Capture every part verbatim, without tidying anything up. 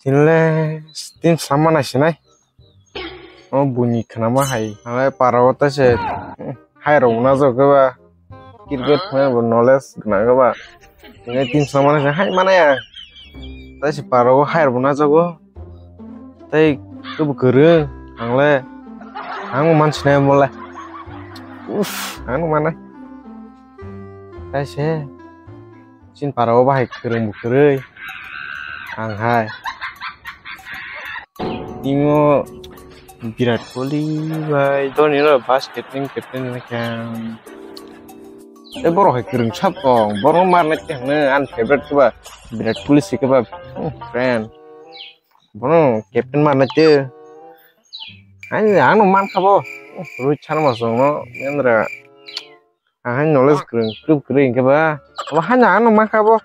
Tinle, tin sama nai sinai. O buni khnama hai. Ang le para o ta se, hai rok na jok ba. Cricket phai bo knowledge gwnang ba. Tinle tin sama nai hai mana ya. Ta se para o hai rok na jok o. Tei kubu kwrwng ang le. Ang man sinai mo le. Uff, ang mana. Ta se. Chin para o bahai kwrwng bo kwrwi. Ang hai. Timo Virat Kohli bai Dhoni no bas captain captain na kya. E borok hai kwrwng sap tong. Borok mar na kya hwno an favorite khe ba Virat Kohli si khe ba, hmm, friend. Bono captain mar na kya. Ani ano man kha bo. Rohit Sharma song no mendra. Ang hai knowledge kwrwng, kwrwng kwrwi hinkhe ba. Abo haino ano mankha bo.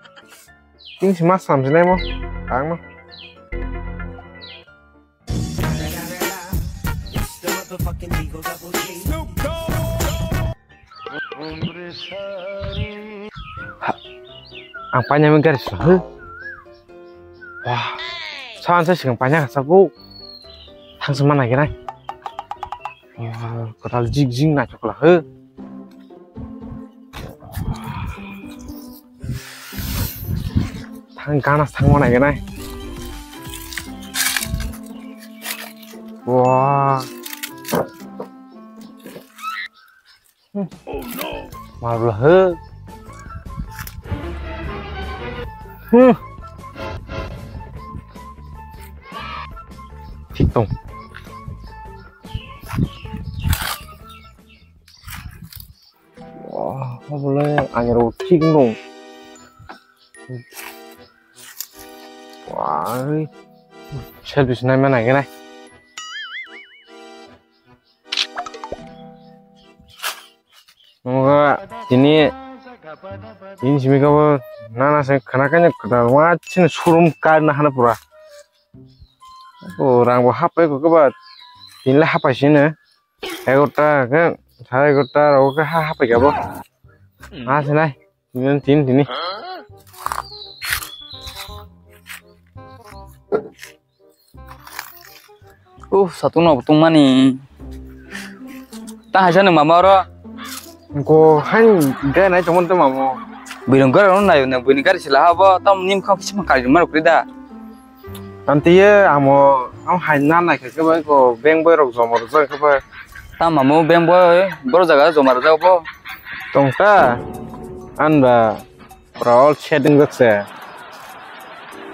Tin si mas sam sinai mo. Ang no. Ha. Ang paina mi gari sa. Wah. Sa ang sa sikang paina sa bo. Thang sa mana kira. Wah, kotal jik jik na chokla he. Thang gana thang mana kira. Wah. Marbla he. Hmm. Thik tong. Wah, boleh anyar thik nung. Wah, selfie sinai mana kira. Nungkha tini, tini simi kabo nana se khana kanya kwtal ma chini showroom kar na hana pura. O rang bo hapai ko kaba tini le hapai sini. Egarota ke, sare egarota rogo ke ha hapai kabo. Ha sinai. Tini, tini, tini. Uh, satung no tungmani. Ta haisa nung mama oro. Ko han ga nai tongmani to mamo. Buino gari no nayo na, buino gari sila habo, tam nim kham kisim kari mar kuri da. Antiye amo, am hai na nai khe bai ko beng bai rok joma rok jai khe bai. Ta mamo beng bai, boro jaga joma rok jai bo. Tong ta, an ba. Pura all setting jak se.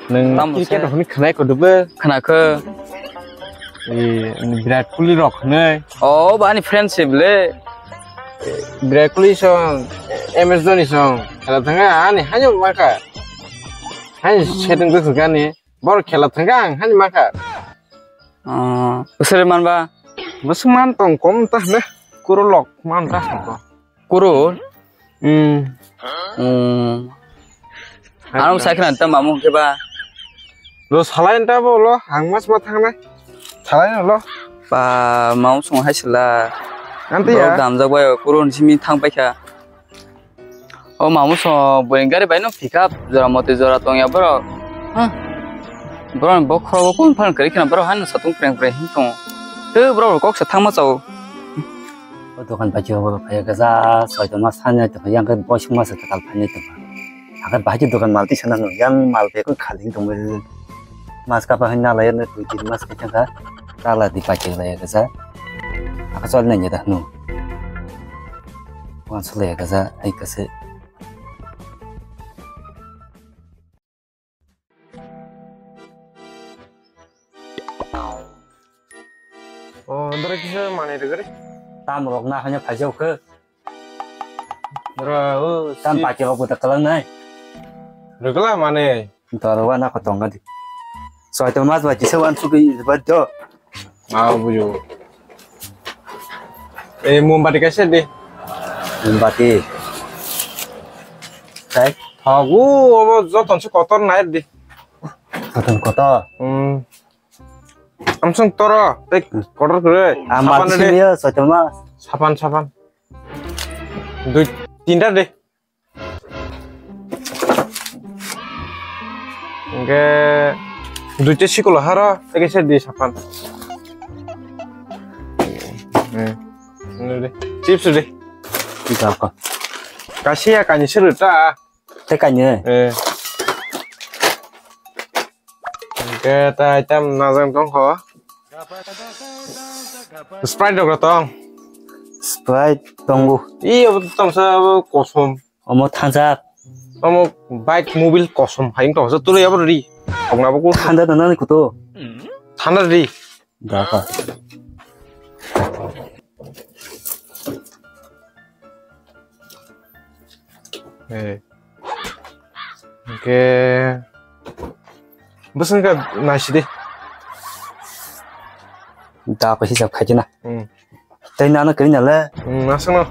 Nwng tamo cricket se hwnwi khwnai kodu bo? Khwnakho. Ee, Virat Kohli rok hwnwi. Oh, bani friendship le. Virat Kohli song, M S Dhoni song. Khela thangkha ani haino makha. Haino setting jak se gani. Bor khela thangkha ang haino makha. Oh, usere man ba? Bwswk man tong kom ta hwnwi. Kuro lok man ta hwnwi. Kuro? Hmm. Hmm. Ano sai khna ta mamu hwnkhe ba. Lo salai ta bo lo, ang mas ma thangnai. Salai no lo. Ba, mamu song hai sila. Anti ya. Dam jak bai kuro ni simi thang pai kha. O mamu song bwrwi gari bai no pick up jora moti jora tong ya borok. Huh? Borok ni bokhoro bo kun phan kwrwi khna borok haino satung preng preng hin tongo. Tei borok rok kok sa thangma chao. O dokan bai o phai gaja soito ma sanya to yang ke boisuk ma sa tal phai to. Agar bahai dokan mal tisana no yang mal pe ko khali tong. Mas kapa hin nalai na tu tin mas kachang ka tala di pache lai ka sa. Aka sol nai da nu. Wan sole ka sa ai ka se. O dara kisa mane de gare. Tam rok na hanya phajau ke. Bro, o tam si- pake rok buta kalang nai. Rwgwla mane. Doro wa na kotong gadi. Soito mas ba kisa wan sugi ba do. Ma bujo. E mombati kaisa de. Mombati. Sai. Ha, o obo joton se kotor nai de. Kotor kotor. Hmm. Amsong toro, tei kotor kore. Amal sapan de. Sini ya, soito mas. Sapan, sapan. Dui, tinta de. Hingke Duita sikolo haro, eke se di sapan. Eh, ini deh. Chips deh. Kaisa ya kani sir ta. Te kani. Eh. Oke, ta item najang tongkho. Sprite rok tong. Sprite tongo. Iyo tongsa kosom. Omo thansa. Omo bike mobile kosom hai wngtong sa tuli abo ri. Thokna bo ko. Thanda da nani kuto. Thanda ri. Da ka. Eh. Oke. Bwswng ka naisi di. Da ko hisab khai na. Hmm. Tei nano kiri nale? Hmm, aswkno.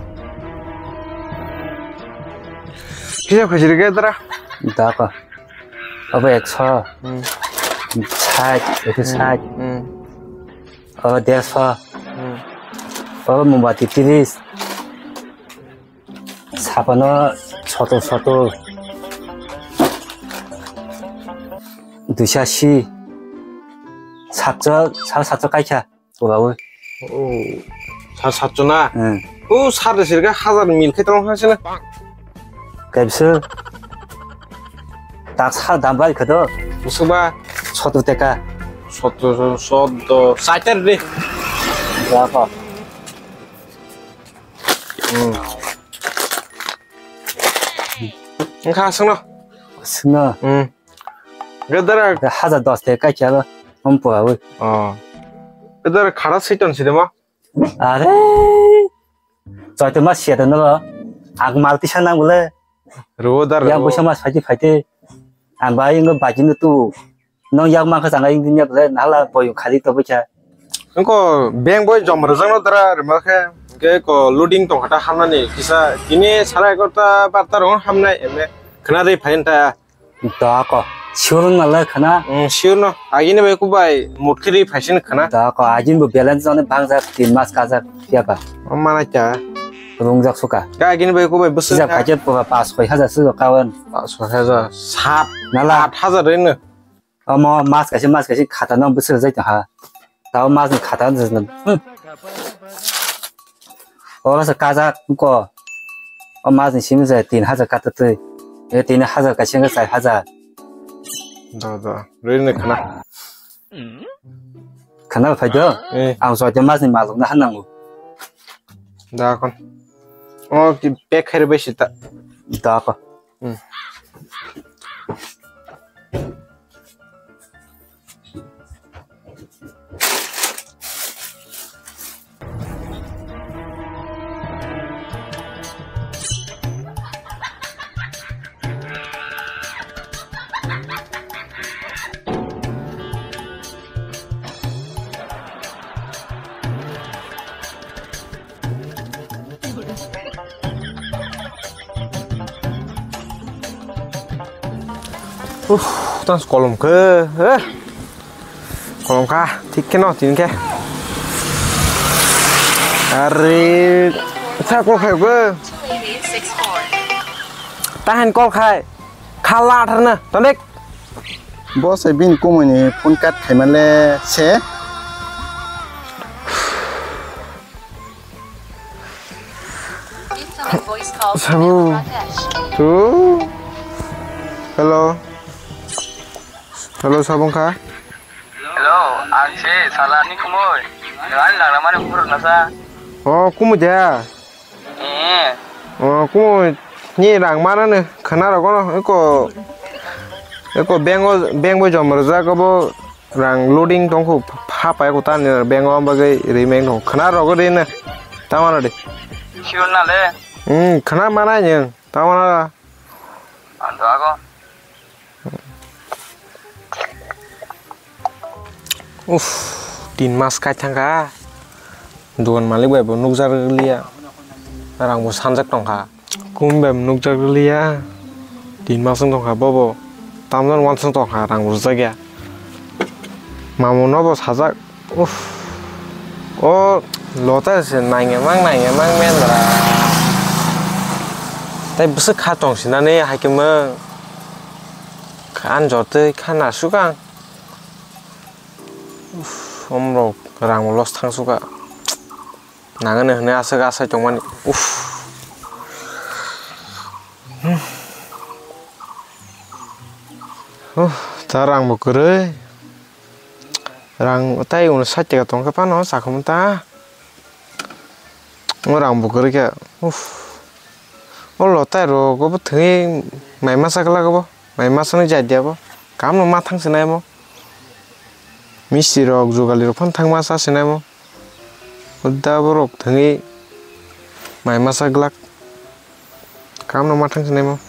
Kisa khajiri ke dara? Da ko. Abo ekso. Hmm. Sait, ekso sait. Hmm. Abo derso. Hmm. Abo mombati tiris. Sapano soto soto. Duisa si. Satso, sal satso kaisa. Purawi. Oh, sar satso na? Hmm. Oh, sar de sirga hazar mil khe tong hasina. Kaibse. Tak sa dam bai khe do. Musuba. Soto teka. Soto, soto, saitar de. Berapa? Hmm. Engkha sengno. Sengno. Hmm. Gadara. Hazar dos teka kya lo. Om purawi. Oh. Gadara khara siton sidema. Are. Joito ma siya dano lo. Ang mal tisa nang bole. Ruo dar. Yang ruo. Busa ma saji phaite. Ang bai ingo baji no tu. Nong yang mangkha changa yang dinya bole nala boyo khali to bukha. Engko bank boy jom rwjak no dara rwma khe. Ke ko loading tong khata hamnani kisa kini sara egarta barta rong hamnai eme khna ri phain ta. Da ko. Sure na le khana. Mm, sure no. Agini bai ku bai mutkhiri phaisin khana. Da ko agin bo balance jone bangjak tin mas kajak ya ka. O mana cha. Rungjak suka. Ka agini bai ku bai bwswk. Sijak kha. Paket pura pas koi hajar sujak kawan. Pas koi hajar. Sat. Nala. At hajar reno. Omo mas kaisa mas kaisa khata no bwswk jai tong ha. Tao mas ni khata no jai. Hmm. Oro se kajak ko. O mas ni simi je tin hajar kata twi. E tin hajar kaisa wngkha char hajar. Da, da. Rwini khana. Khana phai do? Eh. Ang soite mas ni maluk na hanango. Da kon. O ki pek khair bai sita. Da kon. Hmm. Uff, tans kolom khe, eh. Kolom kha, thik khe no, tin khe. Are, sa kol khai go. Tahan kol khai. Khala tharna, tanek. Bo se bini kumuni phone cut khaimale se. Incoming voice call from Sabu. Rakesh. Tu. Hello. Hello, sabung kha? Hello, ang se salani kumui. Ang nang mani pura nasa. Oh, kumui dia. Eh. Oh, kumui ni rang mana ne? Khana rogo no, eko, eko bank o, bank bo jom rwjak obo. Rang loading tongkho, ha pai ko tan ni bank o bagwi rimeng tong khna rogo ri na. Tamara de. Sure na le. Hmm, khna mana ni tamara. Ando ago. Uff, tin mas kai thangkha. Dugan malik bai bo nukjak liya. Rang bo sanjak tongkha. Kum bai nukjak liya. Tin mas wng tongkha bobo. Tamjani wansong tongkha rang rwjak ya. Mamu no bo sajak. Uff. O lota se naingemang naingemang mendra. Tai bwswk kha tong sinani hai khe mung. Kha an jotwi kha nasuk ang. Omrok rang loss thangsuka. Nangani hwnwi aswk asai tongmani. Uff. Uff, ta rang bo kwrwi. Rang tai uno sait taka tongkhe phano sakhumu ta. O rang bo kwrwi khe. Uff. O lotai rok obo thwi mai masa glak obo. Mai masani jai dia bo. Kamno ma thang sinai mo. Misti rok jugali rok phan thang masa sinai mo. Uda borok thangwi mai masa glak. Kamno ma thang sinai mo.